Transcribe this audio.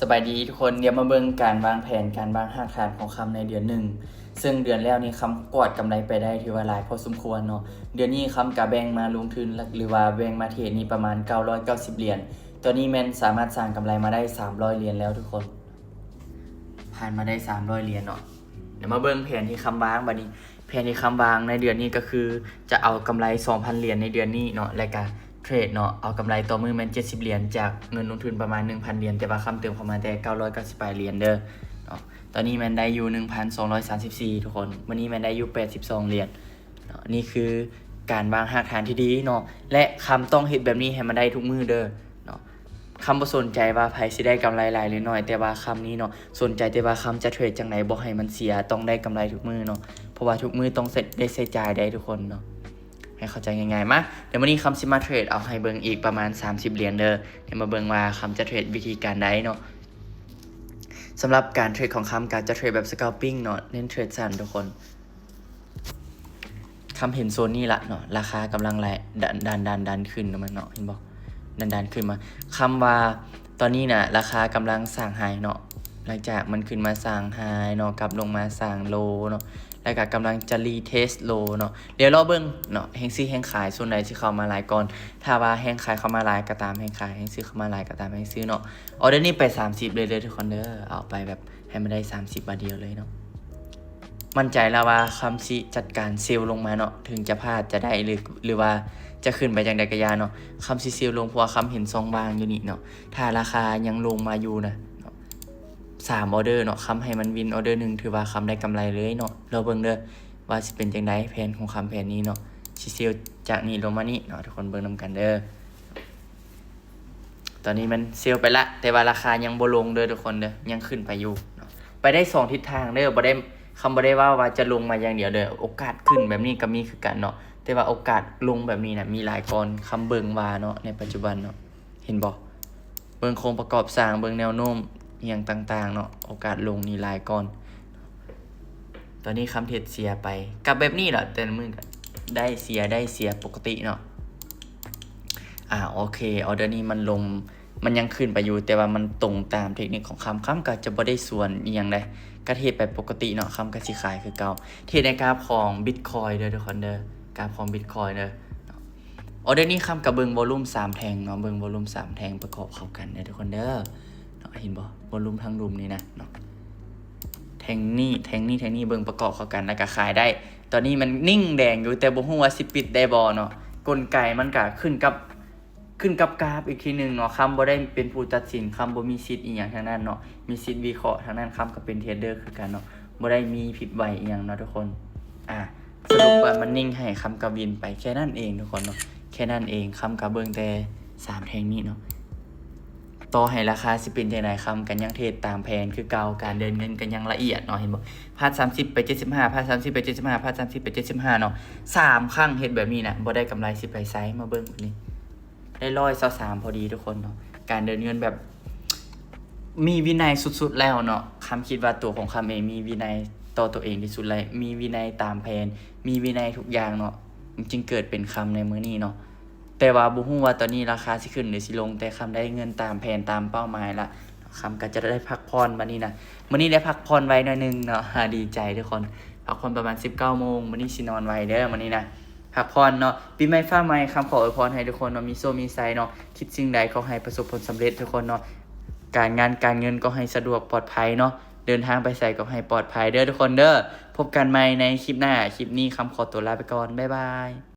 ສະບາຍດີທຸກຄົນ, ດຽວມາເບິ່ງການວາງແຜນການວາງຮາກຖານຂອງຄຳໃນເດືອນໜຶ່ງ ເຊິ່ງເດືອນແລ້ວນີ້ຄຳກວາດກຳໄລໄປໄດ້ຖືວ່າຫຼາຍພໍສົມຄວນເນາະ. ເດືອນນີ້ຄຳກະແບ່ງມາລົງທຶນ ຫຼືວ່າແບ່ງມາເທຣດນີ້ປະມານເກົ້າຮ້ອຍເກົ້າສິບຫຼຽນ. ຕອນນີ້ແມ່ນສາມາດສ້າງກຳໄລມາໄດ້ສາມຮ້ອຍຫຼຽນແລ້ວທຸກຄົນ, ຜ່ານມາໄດ້ສາມຮ້ອຍຫຼຽນເນາະ. ດຽວມາເບິ່ງແຜນທີ່ຄຳວາງບາດນີ້. ແຜນທີ່ຄຳວາງໃນເດືອນນີ້ກໍຄືຈະເອົາກຳໄລສອງພັນຫຼຽນໃນເດືອນນີ້ເນາະ ແລະກະເທຣດເນາະ ເອົາກຳໄລຕໍ່ມື້ແມ່ນເຈັດສິບຫຼຽນ ຈາກເງິນລົງທຶນປະມານໜຶ່ງພັນຫຼຽນ ແຕ່ວ່າຄຳເຕີມເຂົ້າມາແຕ່ເກົ້າຮ້ອຍເກົ້າສິບປາຍຫຼຽນເດີເນາະ. ຕອນນີ້ແມ່ນໄດ້ຢູ່ໜຶ່ງພັນສອງຮ້ອຍສາມສິບສີ່ທຸກຄົນ, ມື້ນີ້ແມ່ນໄດ້ຢູ່ແປດສິບສອງຫຼຽນເນາະ. ນີ້ຄືການວາງຮາກຖານທີ່ດີເນາະ ແລະຄຳຕ້ອງເຮັດແບບນີ້ໃຫ້ມັນໄດ້ທຸກມື້ເດີເນາະ. ຄຳບໍ່ສົນໃຈວ່າໃຜຊິໄດ້ກຳໄລຫຼາຍຫຼືໜ້ອຍ, ແຕ່ວ່າຄຳນີ້ເນາະ ສົນໃຈແຕ່ວ່າຄຳຈະເທຣດຈັ່ງໃດບໍ່ໃຫ້ມັນເສຍ, ຕ້ອງໄດ້ກຳໄລທຸກມື້ເນາະ, ເພາະວ່າທຸກມື້ຕ້ອງໃຊ້ ໄດ້ໃຊ້ຈ່າຍໄດ້ທຸກຄົນເນາະ. ໃຫ້ເຂົ້າໃຈງ່າຍໆ. ມາ ດຽວມື້ນີ້ຄຳຊິມາເທຣດເອົາໃຫ້ເບິ່ງອີກປະມານສາມສິບຫຼຽນເດີ. ດຽວມາເບິ່ງວ່າຄຳຈະເທຣດວິທີການໃດເນາະ. ສຳລັບການເທຣດຂອງຄຳກໍຈະເທຣດແບບ scalping ເນາະ, ເນັ້ນເທຣດສັ້ນທຸກຄົນ. ຄຳເຫັນໂຊນນີ້ລະເນາະ, ລາຄາກຳລັງໄລ່ ດັນໆໆຂຶ້ນມາເນາະ, ເຫັນບໍ່? ດັນໆຂຶ້ນມາ. ຄຳວ່າຕອນນີ້ນະ ລາຄາກຳລັງສ້າງໄຮເນາະ, ຫຼັງຈາກມັນຂຶ້ນມາສ້າງໄຮເນາະ ກັບລົງມາສ້າງໂລເນາະ, ແລ້ວກໍກຳລັງຈະຣີເທສໂລເນາະ. ດຽວລໍເບິ່ງເນາະ ແຮງຊື້ແຮງຂາຍໂຊນໃດຊິເຂົ້າມາຫຼາຍກ່ອນ. ຖ້າວ່າແຮງຂາຍເຂົ້າມາຫຼາຍກໍຕາມແຮງຂາຍ, ແຮງຊື້ເຂົ້າມາຫຼາຍກໍຕາມແຮງຊື້ເນາະ. ອໍເດີນີ້ໄປສາມສິບເລີຍເດີທຸກຄົນເດີ, ເອົາໄປແບບ ໃຫ້ມັນໄດ້ສາມສິບບາດດຽວເລີຍເນາະ. ໝັ້ນໃຈແລ້ວວ່າຄຳຊິຈັດການເຊວລົງມາເນາະ, ເຖິງຈະພາດຈະໄດ້ ຫຼື ຫຼືວ່າຈະຂຶ້ນໄປຈັ່ງໃດກໍຢ່າເນາະ, ຄຳຊິເຊວລົງ ເພາະວ່າຄຳເຫັນຊ່ອງວ່າງຢູ່ນີ້ເນາະ. ຖ້າລາຄາຍັງລົງມາຢູ່ນະເນາະ ສາມອໍເດີເນາະ, ຄຳໃຫ້ມັນວິນອໍເດີໜຶ່ງ ຖືວ່າຄຳໄດ້ກຳໄລເລີຍເນາະ. ລໍເບິ່ງເດີວ່າຊິເປັນຈັ່ງໃດ ແຜນຂອງຄຳແຜນນີ້ເນາະ, ຊິເຊວຈາກນີ້ລົງມານີ້ເນາະ, ທຸກຄົນເບິ່ງນຳກັນເດີ. ຕອນນີ້ມັນເຊວໄປລະ ແຕ່ວ່າລາຄາຍັງບໍ່ລົງເດີທຸກຄົນເດີ, ຍັງຂຶ້ນໄປຢູ່ເນາະ. ໄປໄດ້ສອງທິດທາງເດີ, ບໍ່ໄດ້ ຄຳບໍ່ໄດ້ເວົ້າວ່າຈະລົງມາຢ່າງດຽວເດີ. ໂອກາດຂຶ້ນແບບນີ້ກໍມີຄືກັນເນາະ, ແຕ່ວ່າໂອກາດລົງແບບນີ້ນະ ມີຫຼາຍກ່ອນຄຳເບິ່ງວ່າເນາະ ໃນປັດຈຸບັນເນາະ. ເຫັນບໍ່? ເບິ່ງໂຄງປະກອບສ້າງ, ເບິ່ງແນວໂນ້ມອີ່ຫຍັງຕ່າງໆເນາະ, ໂອກາດລົງນີ້ຫຼາຍກ່ອນ. ຕອນນີ້ຄຳເທຣດເສຍໄປ ກັບແບບນີ້ລະ, ແຕ່ລະມື້ກໍໄດ້ເສຍ ໄດ້ເສຍປົກກະຕິເນາະ. ອາ ໂອເຄ ອໍເດີນີ້ມັນລົງ ມັນຍັງຂຶ້ນໄປຢູ່ ແຕ່ວ່າມັນຕົງຕາມເທັກນິກຂອງຄຳ, ຄຳກໍຈະບໍ່ໄດ້ສວນອີ່ຫຍັງໃດ, ກໍເທຣດໄປປົກກະຕິເນາະ, ຄຳກໍຊິຂາຍຄືເກົ່າ. ເທຣດໃນກາຟຂອງບິດຄອຍເດີທຸກຄົນເດີ, ກາຟຂອງບິດຄອຍເດີ. ອໍເດີນີ້ຄຳກໍເບິ່ງວໍລຸ່ມສາມແທ່ງເນາະ, ເບິ່ງວໍລຸ່ມສາມແທ່ງປະກອບເຂົ້າກັນເດີທຸກຄົນເດີເນາະ. ເຫັນບໍ່? ວໍລຸ່ມທັງລຸ່ມນີ້ນະເນາະ, ແທ່ງນີ້ ແທ່ງນີ້ ແທ່ງນີ້ ເບິ່ງປະກອບເຂົ້າກັນ ແລ້ວກໍຂາຍໄດ້. ຕອນນີ້ມັນນິ່ງແດງຢູ່ ແຕ່ບໍ່ຮູ້ວ່າຊິປິດໄດ້ບໍ່ເນາະ, ກົນໄກມັນກໍຂຶ້ນກັບ ຂຶ້ນກັບກາຟອີກທີໜຶ່ງເນາະ. ຄຳບໍ່ໄດ້ເປັນຜູ້ຕັດສິນ, ຄຳບໍ່ມີສິດອີ່ຫຍັງທາງນັ້ນເນາະ, ມີສິດວິເຄາະທາງນັ້ນ, ຄຳກໍເປັນເທຣດເດີຄືກັນເນາະ, ບໍ່ໄດ້ມີຜິດໄຫວອີ່ຫຍັງເນາະທຸກຄົນ. ອາ ສະຫຼຸບວ່າມັນນິ່ງໃຫ້ຄຳກະວິນໄປແຄ່ນັ້ນເອງທຸກຄົນເນາະ, ແຄ່ນັ້ນເອງ. ຄຳກະເບິ່ງແຕ່ສາມແທ່ງນີ້ເນາະ, ຕໍ່ໃຫ້ລາຄາຊິເປັນຈັ່ງໃດ ຄຳກໍຍັງເທຣດຕາມແຜນຄືເກົ່າ, ການເດີນເງິນກໍຍັງລະອຽດເນາະ. ເຫັນບໍ່? ພາດສາມສິບໄປເຈັດສິບຫ້າ, ພາດສາມສິບໄປເຈັດສິບຫ້າ, ພາດສາມສິບໄປເຈັດສິບຫ້າເນາະ, ສາມຄັ້ງເຮັດແບບນີ້ນະ, ບໍ່ໄດ້ກຳໄລຊິໄປໃສ? ມາເບິ່ງບາດນີ້ ໄດ້ຮ້ອຍຊາວສາມພໍດີທຸກຄົນເນາະ. ການເດີນເງິນແບບມີວິໄນສຸດໆແລ້ວເນາະ, ຄຳຄິດວ່າຕົວຂອງຄຳເອງມີວິໄນຕໍ່ຕົວເອງທີ່ສຸດແລ້ວ, ມີວິໄນຕາມແຜນ, ມີວິໄນທຸກຢ່າງເນາະ, ມັນຈຶ່ງເກີດເປັນຄຳໃນມື້ນີ້ເນາະ. ແຕ່ວ່າບໍ່ຮູ້ວ່າຕອນນີ້ລາຄາຊິຂຶ້ນຫຼືຊິລົງ, ແຕ່ຄຳໄດ້ເງິນຕາມແຜນຕາມເປົ້າໝາຍລະ, ຄຳກໍຈະໄດ້ພັກຜ່ອນບາດນີ້ນະ. ມື້ນີ້ໄດ້ພັກຜ່ອນໄວໜ້ອຍໜຶ່ງເນາະ, ດີໃຈທຸກຄົນ, ພັກຜ່ອນປະມານສິບເກົ້າໂມງ, ມື້ນີ້ຊິນອນໄວເດີ ມື້ນີ້ນະ. ພັກຜ່ອນເນາະ, ປີໃໝ່ຟ້າໃໝ່ ຄຳຂໍອວຍພອນໃຫ້ທຸກຄົນເນາະ ມີໂຊກມີໄຊເນາະ, ຄິດສິ່ງໃດຂໍໃຫ້ປະສົບຜົນສຳເລັດທຸກຄົນເນາະ, ການງານການເງິນກໍໃຫ້ສະດວກປອດໄພເນາະ, ເດີນທາງໄປໃສກໍໃຫ້ປອດໄພເດີທຸກຄົນເດີ. ພົບກັນໃໝ່ໃນຄລິບໜ້າ, ຄລິບນີ້ຄຳຂໍຕົວລາໄປກ່ອນ, ບາຍບາຍ.